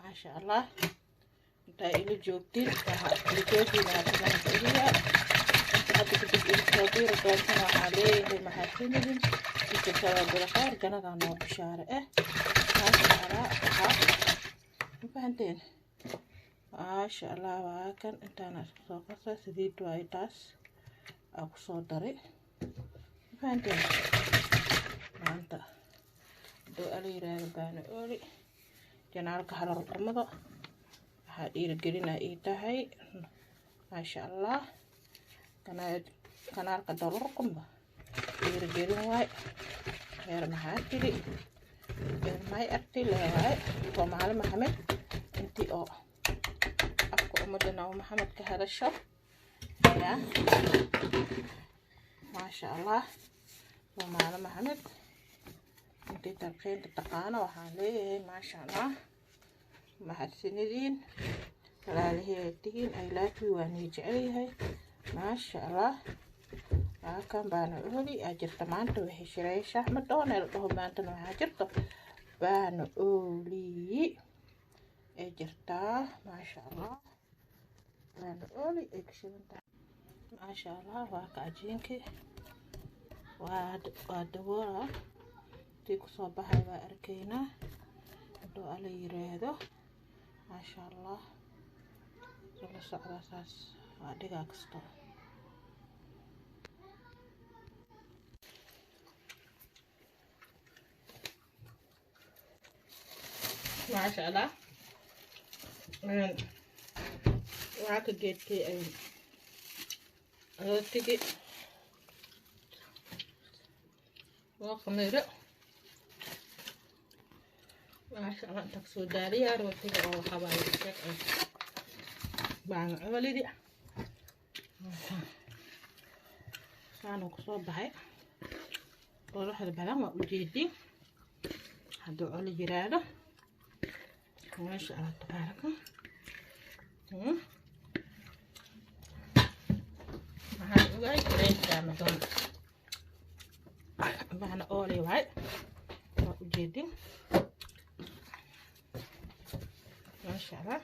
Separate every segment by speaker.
Speaker 1: Maasha Allah, intaa ila joogtiin waxaa joogtiin mahadceliyaa. Inta hadda kadib ila soo biiri doontana waxaa leeyahay mahadsanidin. Inta kale bilkhayr, janadaa noo bishaare. Maasha Allah, waxaa ma fahanteen? Maasha Allah, waa kan intaana isku soo qasa. Saliid waayo taas aa kusoo daray, ma fahanteen? Maanta haduu ala yiraahdo baana ooli channelka hala rukumado, waxaa dhiirigelina ii tahay. Maasha Allah, channelka dalo rukumba dhiirigelin waay. Reer maxaa tiri, reer maxay arti leewaay? Soomaali Maxamed, intii oo afka ummadda Nabi Maxamed ka hadasho ya. Maasha Allah, Soomaali Maxamed intii talqiinta taqaano waxaan leeyahay maasha Allah, mahadsanidin, walaalihii tihiin. I love you, waan nii jecelyahay. Maasha Allah, halkan baana ooli aa jirta maanta. Waxay shiray shaah madoone la dhaho maantana waxaa jirto baana ooli ay jirtaa. Maasha Allah, baana ooli ay ka shidan tahay. Maasha Allah, waa ka cajiinkii waa daboola. Tii kusoo baxay waa arkaynaa hadduu Ala yiraahdo. Maasha Allah, la socdaa saas waa dhigaa kasto. Maasha Allah, waxaa ka geedkii rootigi waa khamiiro. Maasha Allah, inta kasoo daaliyaa rootiga oo waxaa waaye sheeg baana coolidi saanuu kusoo baxay. Quruxda badan waa ujeedin hadduu coli yiraahdo. Maasha Allah, tabaaraka. Waxaan ogaay jiray madoon baana ooli waay, waa ujeedin. Maasha Allah.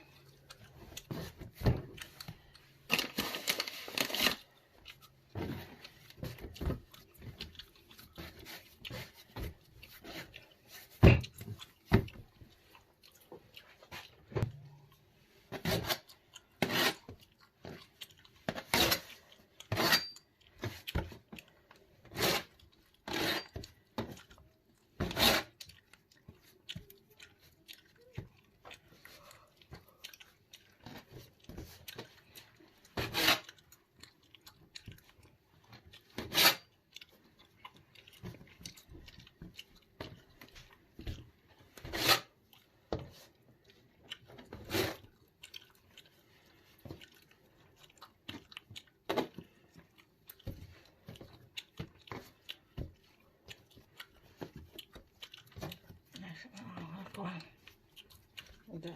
Speaker 1: Wada.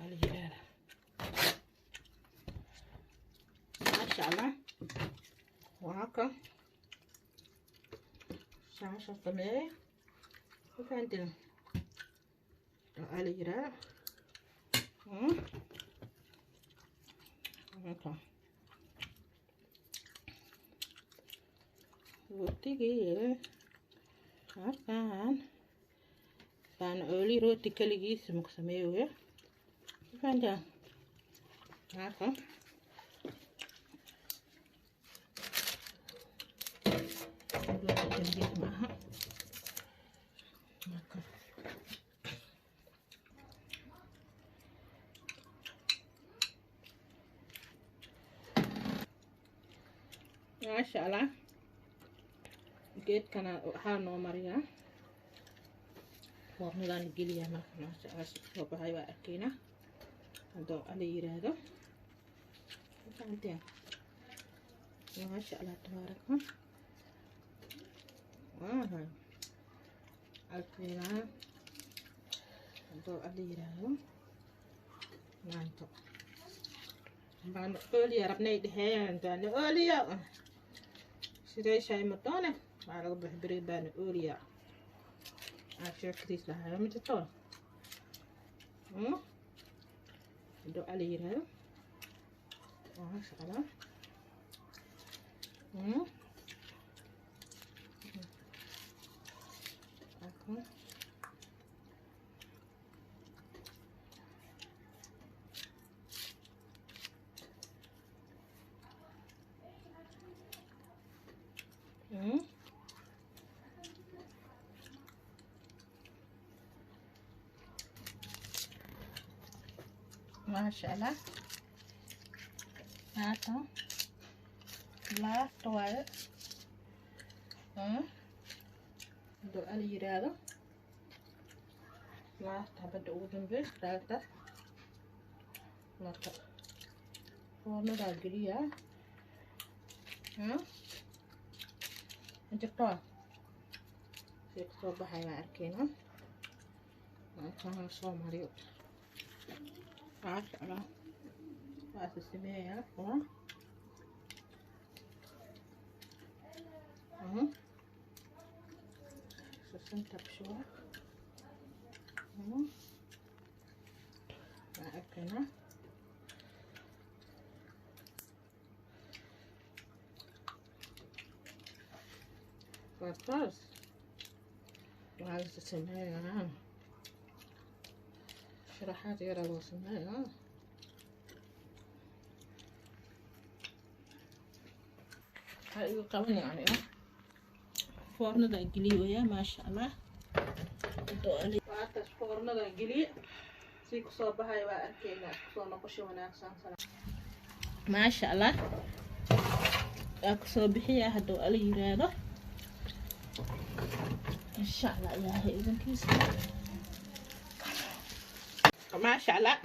Speaker 1: Maasha Allah, waa ka saasa sameeyey, ma fahanteen? Waxaa la yiraa haka rootigii halkan baan ooli. Rooti kaligiisa maku sameeyo, ma fahanteen? Haka rooti kaligiis maaha haka. Maasha Allah, geedkana waxaa noo mariyaa, foornadaan la geliyaa. Marka maasha Allah, si soo baxay waa arkaynaa hadduu Ala yiraahdo, ma fahanteen? Maasha Allah, tabaaraka. Waa arkaynaa hadduu Ala yiraahdo. Maanta baana ooliya rabnay dheheen, baana ooliya sidee shay madoone waxaa laga bixi beri baana ooliya aa sheekadiis lahaa ma jirto. Hadduu Ala yiraahdo, maasha Allah. Maasha Allah, haatan laafta waaye. Hadduu Ala yiraahdo, laafta xabadda ugu dambeysa daagta. Marka foornadaa geliyaa jirto, si kasoo baxay baan arkeyna. Markaan soo mariyo, maasha Allah, waa is sameeyaa. Sisinta bishuwa waan arkaynaa. Waa taas, waxaa la sameeyaa sharaxaad yaraa loo sameeyaa. Waxaa igu qaban yani foornada geliyoya. Maasha Allah, waataas foornada geliye, si kusoo baxay waa arkeynaa. Kusoo noqosho wanaagsan. Maasha Allah, waa kusoo bixiyaa hadduu Ala yiraahdo, insha Allah, Ilaahay idankiisa. Maasha Allah,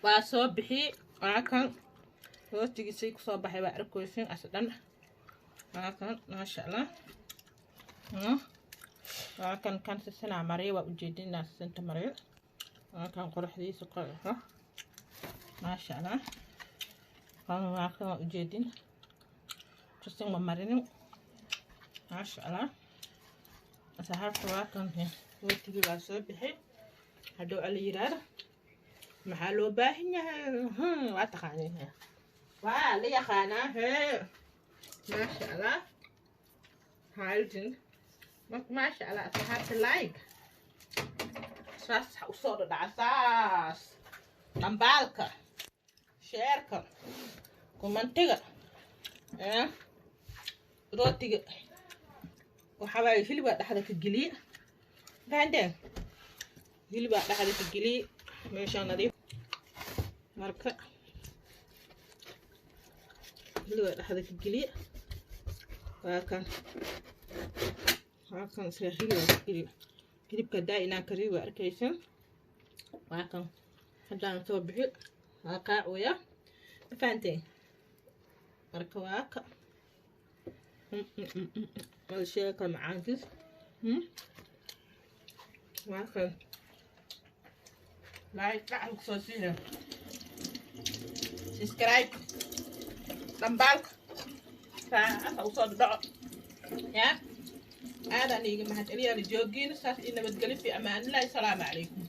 Speaker 1: waa soo bixiyey. Waa kan rootigiisay kusoo baxay, waa arkooysin as dhan. Waa kan, maasha Allah. Waa kan, kan sisinaa mariyo, waa ujeedinaa sisinta mariyo. Waa kan quruxdiisa qoraxo, maasha Allah. Kan waa kan, waa ujeedin, sisin ma marinin. Maasha Allah, asxaabta, waa kan rootigii waa soo bixi. Hadduu Ala yiraahdo, maxaa loo baahan yahay? Waa taqaaniin, waa la yaqaanaa hee. Maasha Allah, haljin. Maasha Allah, asxaabta, like saas usoo dhadhaca, saas dhambaalka, share-ka, comment-iga. Rootiga waxaa waaye hilibaa dhexda ka geliye, fahanteen? Hilibaa dhexda ka geliye, meeshaa nadiif. Marka hilibaa dhexda ka geliye, waa kan, waa kan isla hilibaa ka geliye. Hilibka daa inaan kariyo, waa arkaysan. Waa kan, haddaan soo bixi, waa qaacwaya, ma fahanteen? Marka waa ka wada sheega kala macaankiis. Waa kan, like dhacal kusoo siina, subscribe, dhambaalka saasa usoo dhaco. Ya aadaan iiga mahad celiyaana joogiina saas io nabadgelyo, fi amaanillahi. Asalaamu calaykum.